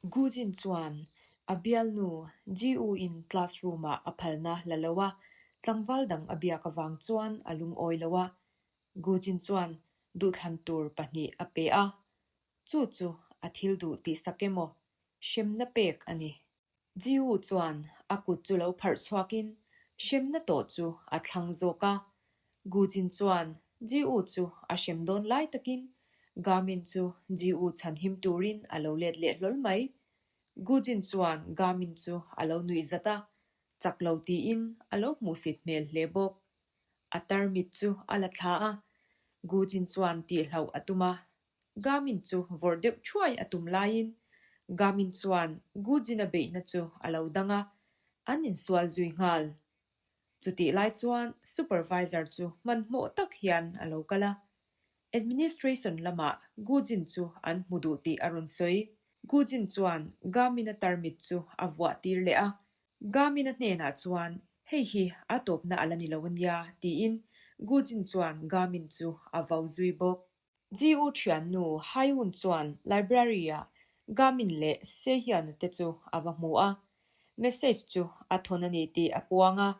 Gujin chuan a bialnu Ji-u-in classroom-ah a phalna la lo a, tlangval dang a biak avang chuan a lungawi lo a. Gujin chuan duhthlan tur pahnih a pe a, chu chu a thil duh tihsak emaw hremna pek a ni. Ji-u chuan a kut chu lo pharh chhuakin hremna tawh chu a thlang zawk a. Gujin chuan Ji-u chu a hrem dawn lai takin Gamin chu Ji-u chhanhim turin a lo let leh hlawl mai. Gujin chuan Gamin chu a lo nuih zat a, chak lo tiin a lo hmuhsit hmel hle bawk. A tarmit chu a la thla a, Gujin chuan tihhlauh a tum a. Gamin chu vawrh deuh thuai a tum laiin Gamin chuan Gujin-a beihna chu a lo dang a, an insual zui nghal. Chutih lai chuan supervisor chu hmanhmawh tak hian a lo kal a, administration lamah Gujin chu an hmu duh tih a rawn sawi. Gujin chuan Gamin-a tarmit chu a vuah tir leh a, Gamin-a hnenah chuan hei hi a tawpna a la ni lo a nia tiin Gujin chuan Gamin chu a vau zui bawk. GU thiannu Haeun chuan library-ah Gamin leh Sehyun-a te chu a va hmu a, message chu a thawn a ni tih a puang a.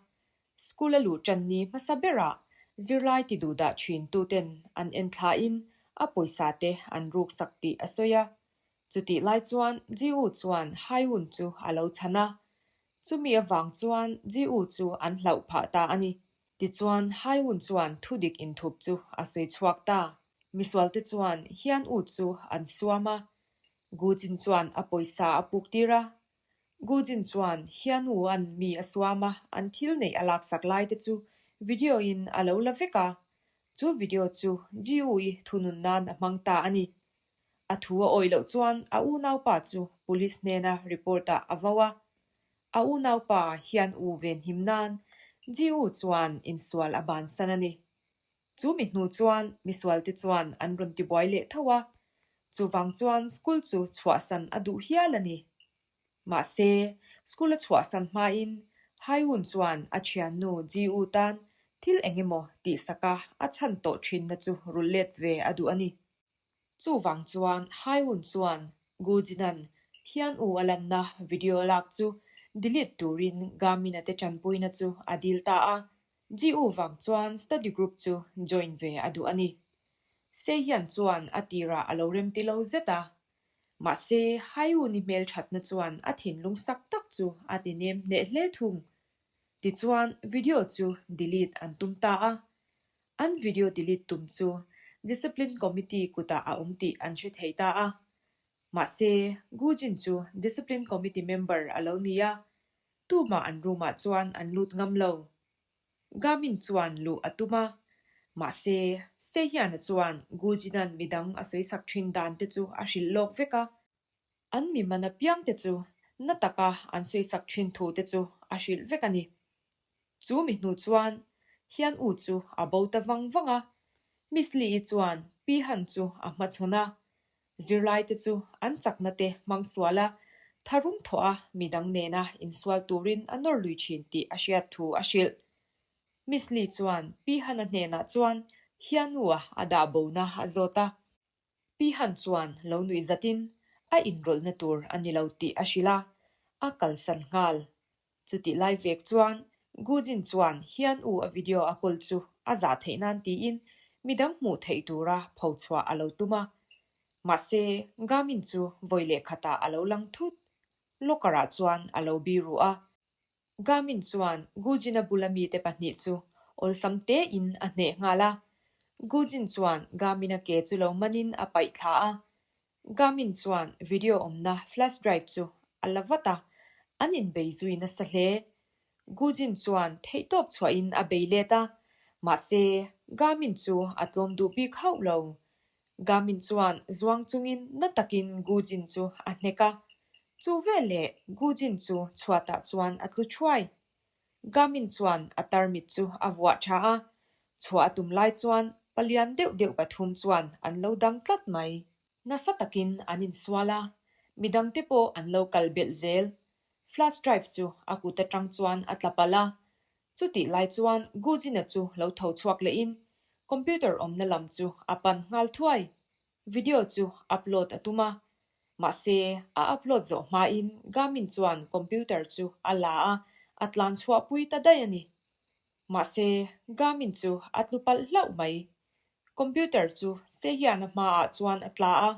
School a luh tan ni hmasa berah zirlai ti duhdah thin tuten an en thlain a pawisa te an ruksak tih a sawi a. Chutih lai chuan GU chuan Haeun chu a lo chhan a, chumi avang chuan GU chu an hlauh phah ta a ni. Tichuan, Haeun chuan thudik inthup chu a sawi chhuak ta. Misualte chuan Hian U chu an suam a, Gu Jin chuan a pawisa a puk tir a. Gu Jin chuan Hian U an mi a suam a, an thil neih a laksak lai te chu video in a lo la vek a. Chu video chu Ji U i thunun nan a hmang ta a ni. A thu a awih loh chuan a unaupa chu police hnena report ah a vo a. A unaupa hian u venhim nan Ji-u chuan insual a bansan a ni. Chu mi hnu chuan misualte chuan an rawn tibuai leh tho a, chuvang chuan school chu chhuahsan a duh hial a ni. Mahse, school a chhuahsan hmain Haeun chuan a thiannu Ji-u tan thil eng emaw tihsaka a chhan tawh thinna chu rul let ve a duh a ni. Chuvang chuan Haeun chuan Gu Jinan hian u a lanna video lak chu delete turin Gamin-a te tanpuina chu a dil ta a, Ji-u vang chuan study group chu join ve a duh a ni. Sehyun chuan a tirah a lo remti lo zet a, mahse Haeun-i hmelthatna chuan a thinlung sak tak chu a ti nem hneh hle thung. Tichuan video chu delete an tum ta a, An video delete tum chu Discipline Committee kutah a awm tih an hre thei ta a. Mahse, Gu Jin chu Discipline Committee member a lo ni a, tumah an room-ah chuan an lut ngam lo. Gamin chuan luh a tum a, mahse, Sehyana chuan Gu Jin-a'n midang a sawisak thin dan te chu a hrilh lawk vek a. An mi man apiang te chu na taka an sawisak thin thu te chu a hrilh vek a ni. Chu mi hnu chuan Hian U chu a bo ta vang vang a, Miss Lee-i chuan Pi Han chu a hmachhawn a, zirlai te chu an chakna te hmang sual a, tharum thawh a midang nena insual turin a nawr lui thin tih a hriat thu a hrilh. Miss Lee chuan Pi Han-a hnenah chuan Hian U-a a dah bona a zawt a. Pi Han chuan lo nuih zatin a inrawlhna tur a ni lo tih a hrilh a, a kalsan nghal. Chutih lai vek chuan Gu Jin chuan Hian U a video a kawl chu a zah theih nan tiin midang hmuh theih tura pho chhuah a lo tum a. Mahse, Gamin chu vawi leh khatah a lo lang thut. Locker ah chuan a lo biru a. Gamin chuan Gujin-a bula mite pahnih chu awlsam tein a hneh nghal a. Gujin chuan Gamin-a ke chu lo manin a paih thla a. Gamin chuan video awmna flash drive chu a la vat a, an inbei zui nasa hle. Gujin chuan theihtawp chhuahin a bei let a, mahse Gamin chu a tlawm duh bik hauh lo. Gamin chuan zuang chungin na takin Gujin chu a hnek a, chu veleh Gujin chu chhuatah chuan a tlu thuai. Gamin chuan a tarmit chu a vuah tha a, chhuah a tum lai chuan palian deuh deuh pathum chuan an lo dang tlat mai. Nasa takin an insual a, midangte pawh an lo kal belh zel. Flash drive chu a kut atang chuan a tla palh a, Chutih lai chuan Gujina chu lo tho chhuak lehin computer awmna lam chu a pan nghal thuai. Video chu upload a tum a. Mahse, a upload zawh hmain Garmin chuan computer chu a la a, a tlan chhuahpui ta daih a ni. Mahse, Garmin chu a tlu palh hlauh mai. Computer chu Sehiana hmaah chuan a tla a.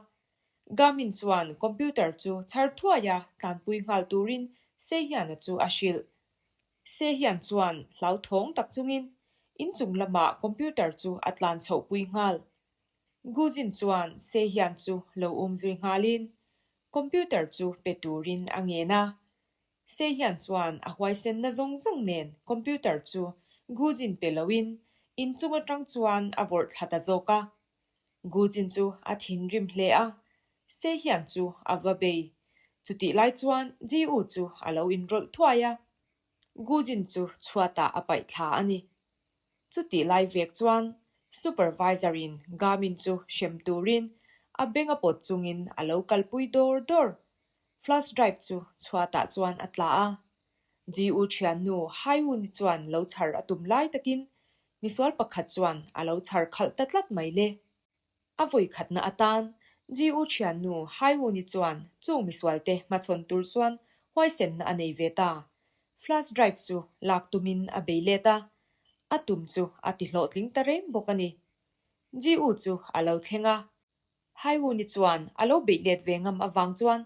Garmin chuan computer chu chhar thuaia tlanpui nghal turin Sehiana chu a hrilh. Sehian chuan hlauthawng tak chungin inchung lamah computer chu a tlan chhohpui nghal. Guzin chuan Sehian chu lo um zui nghalin computer chu pe turin a ngen a. Sehian chuan a huaisenna zawng zawng nen computer chu Guzin pe loin inchung atang chuan a vawrh thla ta zawk a. Guzin chu a thinrim hle a, Sehian chu a va bei. Chutih lai chuan Ji-u chu a lo inrawlh thuai a, Guzin chu chhuatah a paih thla a ni. Chutih lai vek chuan Supervisor in Garmin chu hrem turin a beng a pawt chungin a lo kalpui dawr dawr. Flash drive chu chhuatah chuan a tla a. GU thiannu Haiwuni chuan lo chhar a tum lai takin misual pakhat chuan a lo chhar khalh ta tlat mai le. A vawi khatna atan GU thiannu Haiwuni chuan chung misualte hmachhawn tur chuan huaisenna a nei ve ta. Flash drive chu lak tumin a bei let a, a tum chu a ti hlawhtling ta reng bawk a ni. GU chu a lo thleng a, Haiwuni chuan a lo beih let ve ngam avang chuan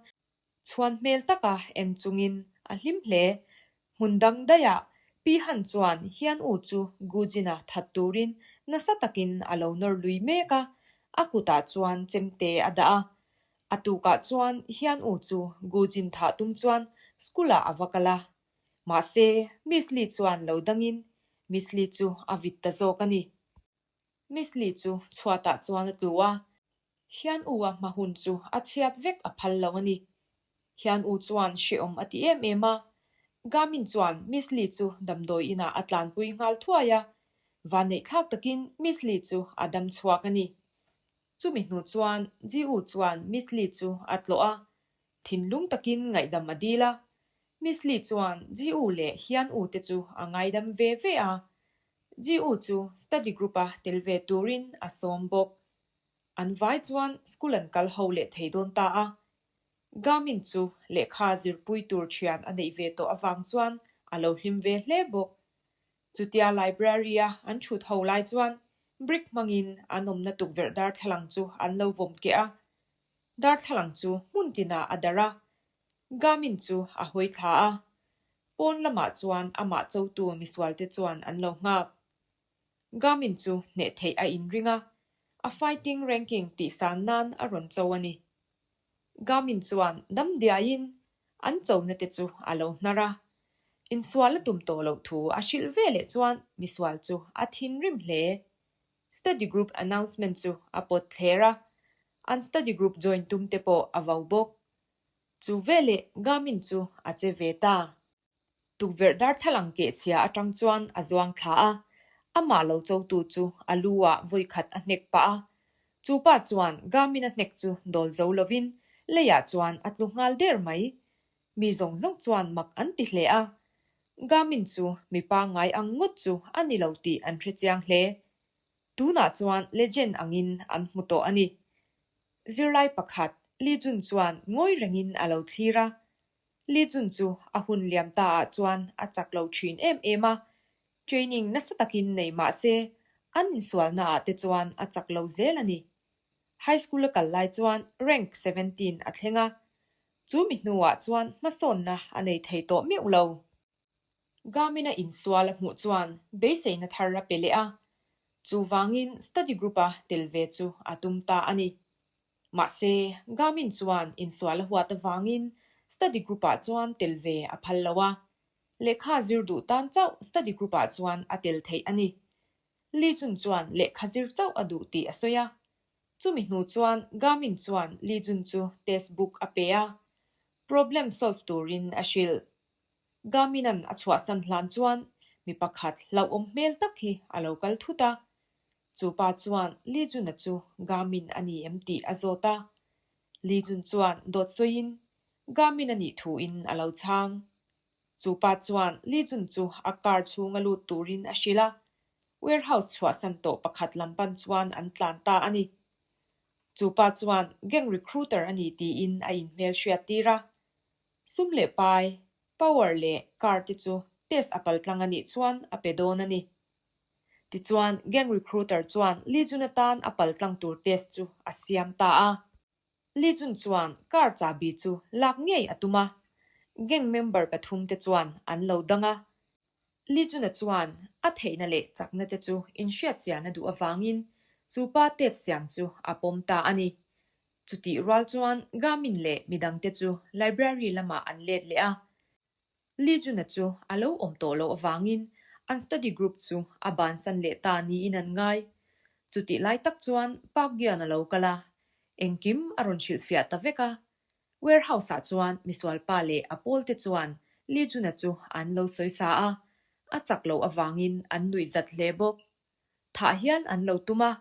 Chhuan hmel taka en chungin a hlim hle. Hmun dang daihah Pi Han chuan Hian U chu Gujin-a that turin nasa takin a lo nawr lui mek a, a kutah chuan chemte a dah a. A tukah chuan Hian U chu Gujin thah tum chuan school-ah a va kal a. Mahse, Miss Lee chuan lo dangin Miss Lee chu a vit ta zawk a ni. Miss Lee chu chhuatah chuan a tlu a, Hian U a hma hun chu a chhiat vek a phal lo a ni. Hian U chuan hrehawm a ti em em a. Gamin chuan Miss Lee chu damdawi inah a tlanpui nghal thuai a, vanneih thlak takin Miss Lee chu a dam chhuak a ni. Chumi hnu chuan Ji U chuan Miss Lee chu a tlawh a, thinlung takin ngaihdam a dil a. Miss Lee chuan Ji U leh Hian U te chu a ngaidam ve ve a, Ji U chu study group a tel ve turin a sawm bawk. An vai chuan school an kal ho leh thei dawn ta a. Gamin chu lehkha zirpui tur thian a neih ve tawh avang chuan a lo hlim ve hle bawk. Chutia library a an thut ho lai chuan brick hmangin an awmna tukverh darthlalang chu an lo vawm keh a. Darthlalang chu hmun tinah a darh a. Gamin chu a hawi thla a. Pawn lamah chuan amah chotu misualte chuan an lo nghak. Garmin chu hneh theih a inring a, a fighting ranking tih san nan a rawn cho a ni. Garmin chuan dam diaiin an chona te chu a lo hnar a, insual a tum tawh loh thu a hrilh ve leh chuan misual chu a thinrim hle. Study group announcement chu a pawt thler a, an study group join tum te pawh a vo bawk. Chu veleh Garmin chu a che ve ta. Tukverh darthlalang kehchhia atang chuan a zuang thla a, amah lo chotu chu a lu ah vawi khat a hnek pah a. Chu pa chuan Garmin a hnek chu dawl zo lovin leiah chuan a tlu nghal der mai. Mi zawng zawng chuan mak an ti hle a. Garmin chu mi pangngai ang ngawt chu a ni lo tih an hre chiang hle. Tunah chuan legend angin an hmu tawh a ni. Zirlai pakhat Li Jun chuan ngawi rengin a lo thlir a. Li Jun chu a hun liam ta ah chuan a chak lo thin em em a, training nasa takin nei mah se an insualna ah te chuan a chak lo zel a ni. High school a kal lai chuan rank 17 a thleng a, chu mi hnuah chuan hmasawnna a nei thei tawh meuh lo. Garmin-a insual a hmuh chuan beiseina thar a pe leh a, chuvangin study group-a tel ve chu a tum ta a ni. Mahse, Garmin chuan insual a huat avangin study group-ah chuan tel ve a phal lo a, lehkha zir duh tan chauh study group-ah chuan a tel theih a ni. Li Jun chuan lehkha zir chauh a duh tih a sawi a. Chumi hnu chuan Garmin chuan Li Jun chu test book a pe a, problem solve turin a hrilh. Garmin-a'n a chhuahsan hlan chuan mi pakhat hlauhawm hmel tak hi a lo kal thut a. Chu pa chuan Li Jun-a chu Garmin a ni em tih a zawt a. Li Jun chuan dawt sawiin Garmin a nih thuin a lo chhang. Chu pa chuan Li Jun chu a car chhunga lut turin a hrilh a. Warehouse chhuahsan tawh pakhat lam pan chuan an tlan ta a ni. Chu pa chuan gang recruiter a ni tiin a inhmelhriat tir a. Sum leh pai, power leh car te chu test a paltlang a nih chuan a pe dawn a ni. Tichuan, gang recruiter chuan Lee Jun atan a paltlang tur test chu a siam ta a. Lee Jun chuan car chahbi chu lak ngei a tum a, gang member pathumte chuan an lo dang a. Lee Jun-a chuan a theihna leh chakna te chu inhriatchian a duh avangin chu pa test siam chu a pawm ta a ni. Chutih rual chuan Gamin leh midangte chu library lamah an let leh a. Lee Jun-a chu a lo awm tawh loh avangin an study group chu a bansan leh ta niin an ngai. Chutih lai tak chuan Park Gyeon a lo kal a, engkim a rawn hrilhfiah ta vek a. Warehouse-ah chuan misualpa leh a pawlte chuan Lee Jun-a chu an lo sawi sa a, a chak loh avangin an nuih zat hle bawk. Thah hian an lo tum a,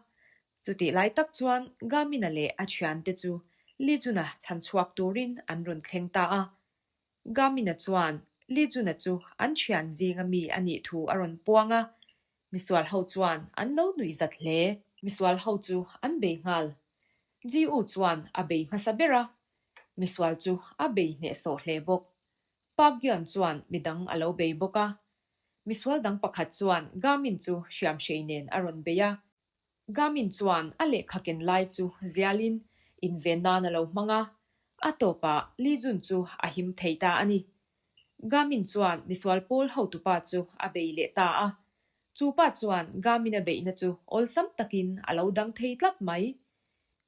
chutih lai tak chuan Gamina leh a thiante chu Lee Jun-a chhan chhuak turin an rawn thleng ta a. Gamina chuan Lee Jun-a chu an thian zinga mi a nih thu a rawn puang a, misual ho chuan an lo nuih zat hle. Misual ho chu an bei nghal. Ji-u chuan a bei hmasa ber a, misual chu a bei hnehsawh hle bawk. Park Gyeon chuan midang a lo bei bawk a, misual dang pakhat chuan Gamin chu hriamhrei nen a rawn bei a. Gamin chuan a lehkha ken lai chu zialin inven nan a lo hmang a, a tawpah Lee Jun chu a him thei ta a ni. Gamin chuan misual pawl hotupa chu a bei leh ta a, chu pa chuan Gamin a beihna chu awlsam takin a lo dang thei tlat mai.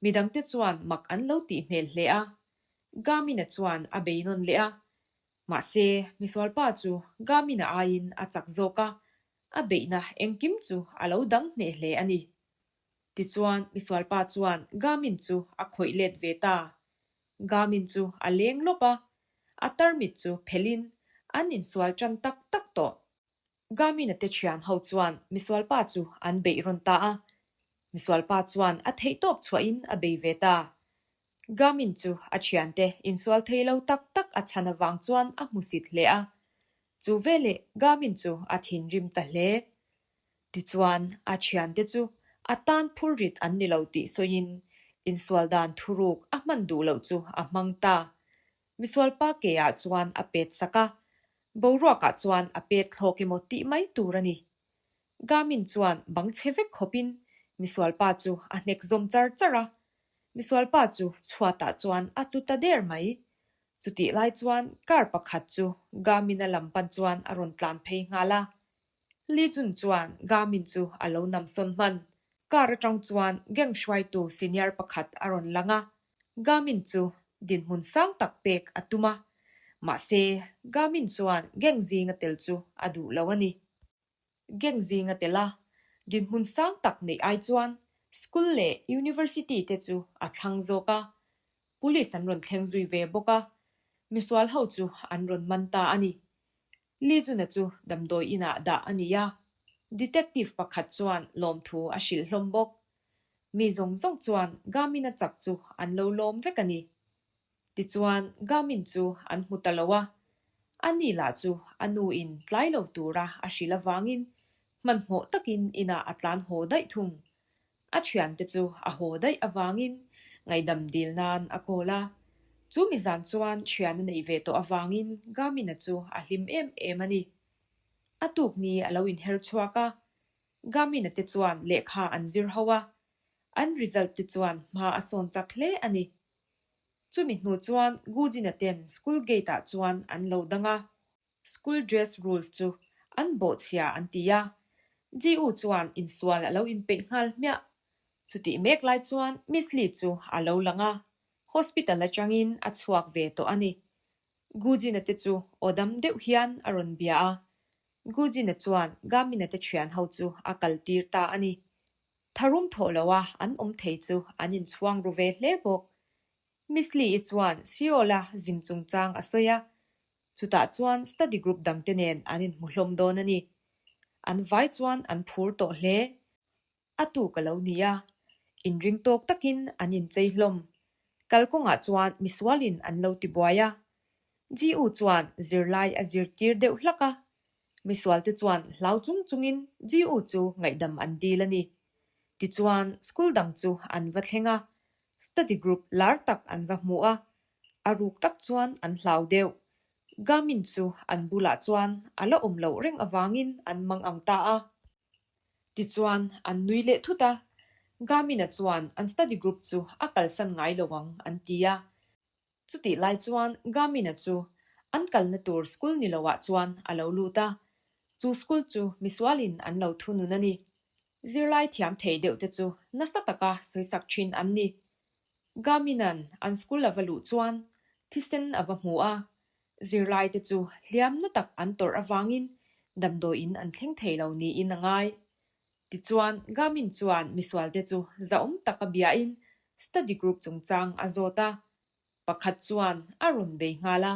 Midangte chuan mak an lo tih hmel hle a, Gamin-a chuan a bei nawn leh a, mahse misualpa chu Gamin-a aiin a chak zawk a, A beihna engkim chu a lo dang hneh hle a ni. Tichuan, misualpa chuan Gamin chu a khawih let ve ta. Gamin chu a leng lawp a, a tarmit chu phelhin an insual tan tak tak tawh. Gamin-a te thian ho chuan misualpa chu an beih rawn ta a. Misualpa chuan a theihtawp chhuahin a bei ve ta. Gamin chu a thiante insual thei lo tak tak a chhan avang chuan a hmusit hle a. Chu veleh Gamin chu a thinrim ta hle. Tichuan, a thiante chu a tan phurrit an ni lo tih sawiin insual dan thuruk a hman duh loh chu a hmang ta. Misualpa keah chuan a pet sak a, boruakah chuan a pet thlawk emaw tih mai tur a ni. Gamin chuan bang chhe vek khawpin misualpa chu a hnek zawm char char a, misualpa chu chhuatah chuan a tlu ta der mai. Chutih lai chuan car pakhat chu Gamin-a lam pan chuan a rawn tlan phei nghal a. Li Jun chuan Gamin chu a lo nam sawn hman. Car atang chuan gang hruaitu senior pakhat a rawn lang a, Gamin chu dinhmun sang tak pek a tum a, mahse Gamin chuan gang zinga tel chu a duh lo a ni. Gang zinga tel a, dinhmun sang tak neih ai chuan school leh university te chu a thlang zawk a, police an rawn thleng zui ve bawk a, misual ho chu an rawn man ta a ni. Lee Jun-a chu damdawi inah dah a ni a, detective pakhat chuan lawmthu a hrilh hlawm bawk. Mi zawng zawng chuan Gamin-a chak chu an lo lawm vek a ni. Tichuan, Gamin chu an hmu ta lo a, a ni lah chu a nu in tlai lo tura a hrilh avangin hmanhmawh takin inah a tlan haw daih thung. A thiante chu a haw daih avangin ngaihdam dil nan a call a. Chu mi zan chuan thian a neih ve tawh avangin Gamin-a chu a hlim em em a ni. A tuk ni a lo inher chhuak a, Gamin-a te chuan lehkha an zir ho a, an result te chuan hma a sawn chak hle a ni. Chumi hnu chuan Gujina ten school gate ah chuan an lo dang a, school dress rules chu an bawhchhia an ti a, Ji-u chuan insual a lo inpeih nghal hmiah. Chutih mek lai chuan Miss Lee chu a lo lang a, hospital atangin a chhuak ve tawh a ni. Gujina te chu aw dam deuh hian a rawn bia a, Gujina chuan Gamina te thian ho chu a kal tir ta a ni. Tharum thawh loha an awm thei chu an inchhuang ru ve hle bawk. Miss Lee-i chuan Seoul-a zin chungchang a sawi a, chutah chuan study group dangte nen an inhmu hlawm dawn a ni. An vai chuan an phur tawh hle. A tuk a lo ni a, inring tawk takin an inchei hlawm. Kalkawngah chuan misualin an lo tibuai a, GU chuan zirlai a zirtir deuh hlak a, misualte chuan hlau chung chungin GU chu ngaihdam an dil a ni. Tichuan, school dang chu an va thleng a. Study group lar tak an va hmu a, a ruk tak chuan an hlau deuh. Gamin chu an bulah chuan a la awm loh reng avangin an mang ang ta a. Tichuan an nui leh thut a, Gamina chuan an study group chu a kalsan ngai lo ang an ti a. Chutih lai chuan Gamina chu an kalna tur school ni loah chuan a lo lut a, chu school chu misualin an lo thunun a ni. Zirlai thiam thei deuh te chu nasa taka sawisak thin an ni. Gamina'n an school a va luh chuan thisen a va hmu a, zirlai te chu hliam na tak an tawrh avangin damdawiin an thleng thei lo niin a ngai. Tichuan Gamin chuan misualte chu zahawm taka biain study group chungchang a zawt a, pakhat chuan a rawn bei nghal a.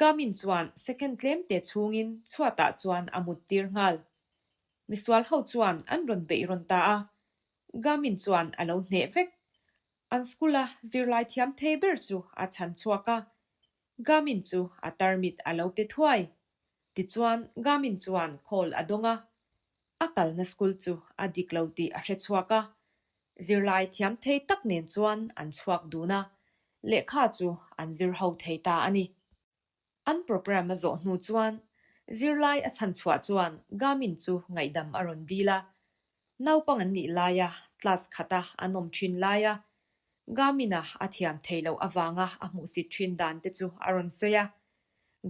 Gamin chuan second tlemte chhungin chhuatah chuan a muttir nghal. Misual ho chuan an rawn beih rawn ta a, Gamin chuan a lo hneh vek. An school a zirlai thiam thei ber chu a chhan chhuak a, Gamin chu a tarmit a lo pe thuai. Tichuan Gamin chuan call a dawng a, a kalna school chu a dik lo tih a hre chhuak a. Zirlai thiam thei tak nen chuan an chhuak dun a, lehkha chu an zir ho thei ta a ni. An programme a zawh hnu chuan zirlai a chhan chhuah chuan Gamin chu ngaihdam a rawn dil a. Naupang an nih laia class khata an awm thin laia Gamin-a a thiam thei loh avanga a hmuhsit thin dan te chu a rawn sawi a.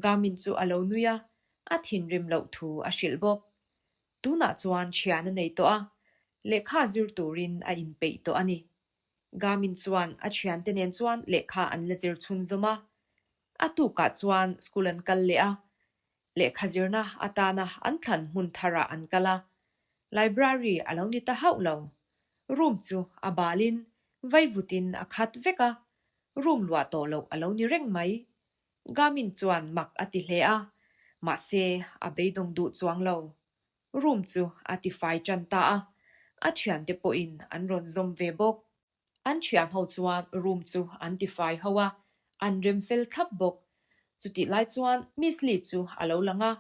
Gamin chu a lo nui a, a thinrim loh thu a hrilh bawk. Tunah chuan thian a nei tawh a, lehkha zir turin a inpeih tawh a ni. Gamin chuan a thiante nen chuan lehkha an la zir chhunzawm a. A tukah chuan school an kal leh a, lehkha zirna atana an thlan hmun tharah an kal a. Library a lo ni ta hauh lo. Room chu a balin vaivutin a khat vek a, room luah tawh loh a lo ni reng mai. Gamin chuan mak a ti hle a, mahse a beidawng duh chuang lo. Room chu a tifai tan ta a, a thiante pawhin an rawn zawm ve bawk. An thian ho chuan room chu an tifai ho a, an rem fel thlap bawk. Chutih lai chuan Miss Lee chu a lo lang a,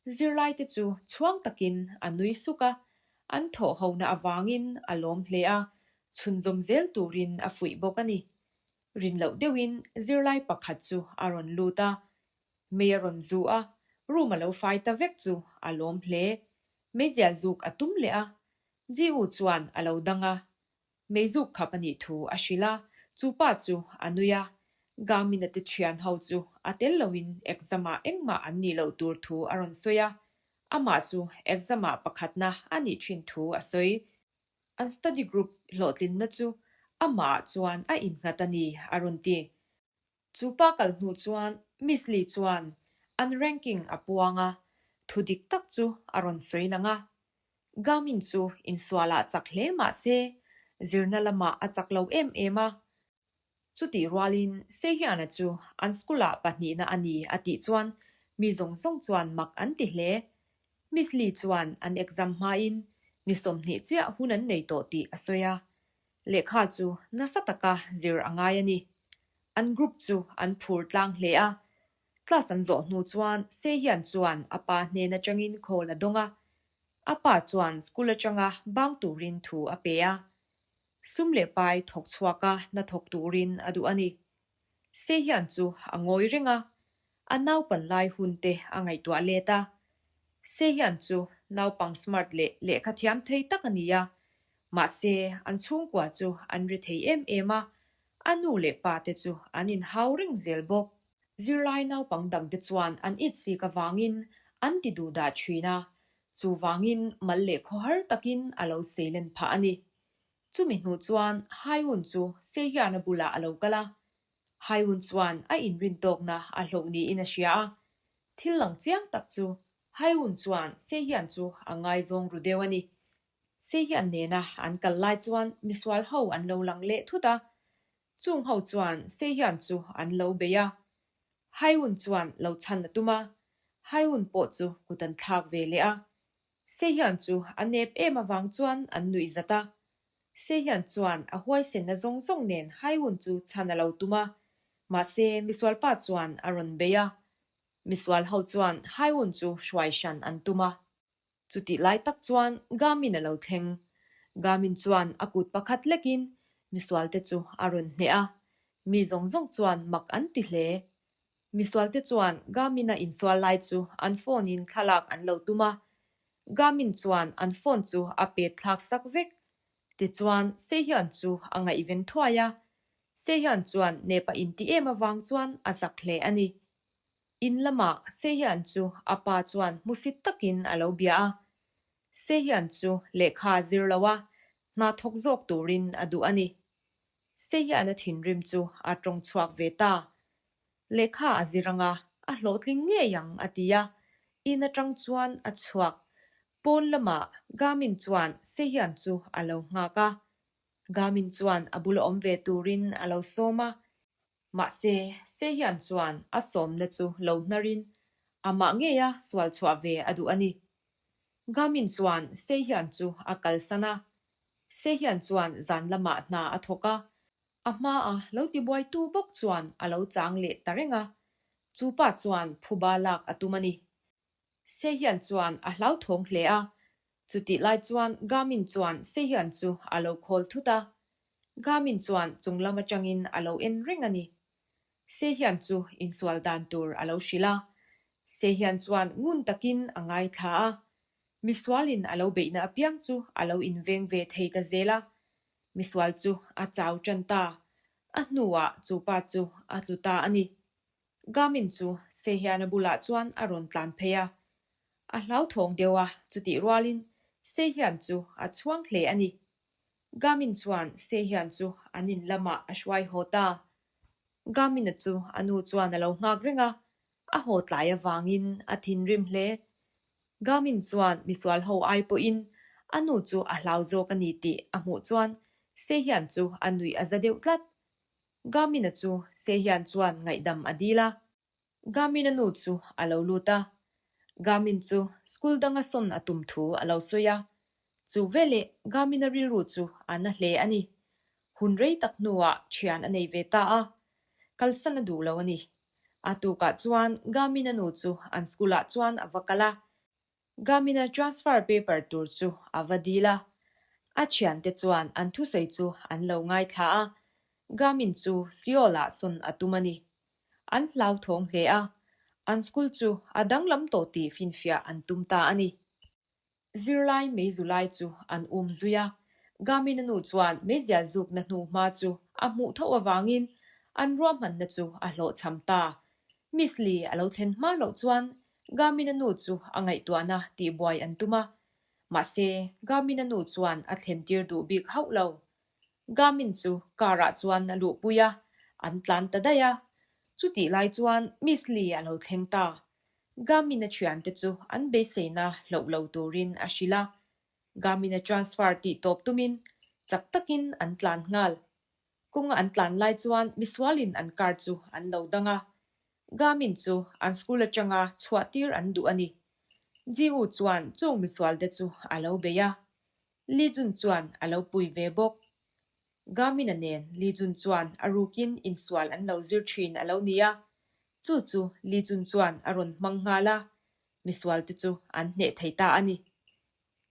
zirlaite chu chhuang takin a nui suk a, an thawh hona avangin a lawm hle a, chhunzawm zel turin a fuih bawk a ni. Rin loh deuhin zirlai pakhat chu a rawn lut a, Mei a rawn zu a, room a lo fai ta vek chu a lawm hle. Meizial zuk a tum leh a, Ji-u chuan a lo dang a, meizuk khap a nih thu a hrilh a, chu pa chu a nui a, Gamina te thian ho chu a tel loin exam ah engmah an nih loh tur thu a rawn sawi a, amah chu exam ah pakhatna a nih thin thu a sawi. An study group hlawhtlinna chu amah ah chuan a innghat a ni a rawn ti. Chu pa kal hnu chuan Miss Lee chuan an ranking a puang a, thu dik tak chu a rawn sawi lang a. Gamin chu insualah chak hle mah se, zirna lamah a chak lo em em a. Chutih rualin Sehiana chu an school-ah pahnihna a ni a tih chuan mi zawng zawng chuan mak an ti hle. Miss Lee chuan an exam hmain ni 20 chiah hun an nei tawh tih a sawi a, lehkha chu nasa taka zir a ngai a ni. An group chu an phur tlang hle a, class an zawh hnu chuan Sehian chuan a pa hnen atangin call a dawng a, a pa chuan school atanga bang turin thu a pe a, sum leh pai thawk chhuaka hna thawk turin a duh a ni. Sehian chu a ngawi reng a, A naupan lai hun te a ngaihtuah let a. Sehian chu naupang smart leh lehkha thiam thei tak a ni a. Mahse, an chhungkua chu an ri thei em em a, a nu leh pa te chu an inhau reng zel bawk. Zirlai naupang dang te chuan an itsik avangin an ti duh dah thin a, chuvangin mal leh khawhar takin a lo seilen phah a ni. Chumi hnu chuan Haiun chu Sehiana bulah a lo kal a, Haiun chuan a inrin tawkna a hloh niin a hria a, thil lang chiang tak chu Haiun chuan Sehian chu a ngaizawng ru deuh a ni. Sehian nena an kal lai chuan misual ho an lo lang leh thut a, chung ho chuan Sehian chu an lo bei a. Haiun chuan lo chhan a tum a, Haiun pawh chu kut an thlak ve leh a. Sehian chu a nep em avang chuan an nuih zat a. Sehian chuan a huaisenna zawng zawng nen Haiun chu chhan a lo tum a, mahse misualpa chuan a rawn bei a. Misual ho chuan Haiun chu hruai hran an tum a. Chutih lai tak chuan Gamin a lo thleng. Gamin chuan a kut pakhat lekin. Misualte chu a rawn hneh a, mi zawng zawng chuan mak an ti hle. Misualte chuan Garmin-a insual lai chu an phone-in thlalak an lo tum a, Garmin chuan an phone chu a pet thlak sak vek. Tichuan, Sehyun chu a ngaihven thuai a, Sehyun chuan nep a inti em avang chuan a zak hle a ni. In lamah Sehyun chu a pa chuan hmusit takin a lo bia a, Sehyun chu lehkha zir lo a, hna thawk zawk turin a duh a ni. Sehyun a thinrim chu a tawng chhuak ve ta. Lehkha a zir anga a hlawhtling ngei ang a ti a, in atang chuan a chhuak. Pawn lamah Garmin chuan Sehyun chu a lo nghak a. Garmin chuan a bula awm ve turin a lo sawm a. Mahse, Sehyun chuan a sawmna chu lo hnarin amah ngeia sual chhuah ve a duh a ni. Garmin chuan Sehyun chu a kalsan a. Sehyun chuan zan lamah hna a thawk a, a hmaa lo tibuaitu bawk chuan a lo chang leh ta reng a. Chu pa chuan phuba lak a tum a ni. Sehyun chuan a hlauthawng hle a, chutih lai chuan Garmin chuan Sehyun chu a lo khawl thut a. Garmin chuan chung lam atangin a lo en reng a ni. Sehyun chu insual dan tur a lo hrilh a. Sehyun chuan ngun takin a ngaithla a. Misualin a lo beihna apiang chu a lo inveng ve thei ta zel a. Misual chu a chau tan ta. A hnuah chu pa chu a tlu ta a ni. Garmin chu Sehyana bulah chuan a rawn tlan phei a. A hlauthawng deuh a, chutih rualin Sehyun chu a chhuang hle a ni. Garmin chuan Sehyun chu an in lamah a hruai haw ta. Garmin-a chu a nu chuan a lo nghak reng a, a haw tlai avangin a thinrim hle. Garmin chuan misual ho ai pawhin a nu chu a hlau zawk a ni tih a hmuh chuan Sehyun chu a nuih a za deuh tlat. Garmin-a chu Sehyun chuan ngaihdam a dil a. Garmin-a nu chu a lo lut a. Garmin chu school danga sawn a tum thu a lo sawi a. Chu veleh Garmin-a rilru chu a na hle a ni. Hun rei tak hnuah thian a nei ve ta a. Kalsan a duh lo a ni. A tukah chuan Garmin-a nu chu an school-ah chuan a va kal a. Garmin-a transfer paper tur chu a va dil a, a thiante chuan an thusawi chu an lo ngaithla a, Garmin chu Seoul-ah sawn a tum a ni. An hlauthawng hle a, an school chu a danglam tawh tih finfiah an tum ta a ni. Zirlai meizu lai chu an um zui a, Garmin-a nu chuan meizial zukna hnu hma chu a hmuh tho avangin an ruahmanna chu a hlawhchham ta. Miss Lee a lo thlen hma loh chuan Garmin-a nu chu a ngaihtuahna tihbuai an tum a, mahse Garmin-a nu chuan a thlentir duh bik hauh lo. Garmin chu car-ah chuan a luhpui a, an tlan ta daih a. Chutih lai chuan Miss Lee a lo thleng ta. Garmin-a thiante chu an beiseina hloh lo turin a hrilh a. Garmin-a transfer tih tawp tumin chak takin an tlan nghal. Kawnga an tlan lai chuan misualin an car chu an lo dang a. Garmin chu an school atanga chhuah tir an duh a ni. Ji-woo chuan chung misualte chu a lo bei a. Lee Jun chuan a lo pui ve bawk. Garmin-a nen Lee Jun chuan a rukin insual an lo zir thin a lo ni a. Chu chu Lee Jun chuan a rawn hmang nghal a. Misualte chu an hneh thei ta a ni.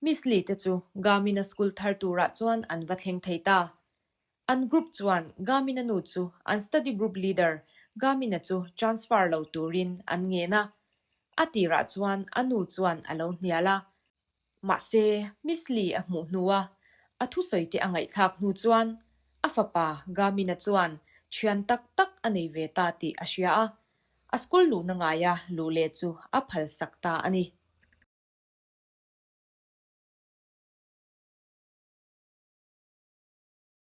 Miss Lee te chu Garmin-a school thar turah chuan an va thleng thei ta. An group chuan Garmin-a nu chu an study group leader Garmin-a chu transfer lo turin an ngen a. A tirah chuan a nu chuan a lo hnial a. Mahse, Miss Lee a hmuh hnua a thusawi te a ngaihthlak hnu chuan a fapa Garmin-a chuan thian tak tak a nei ve ta tih a hria a. A school luhna ngaia luh leh chu a phalsak ta a ni.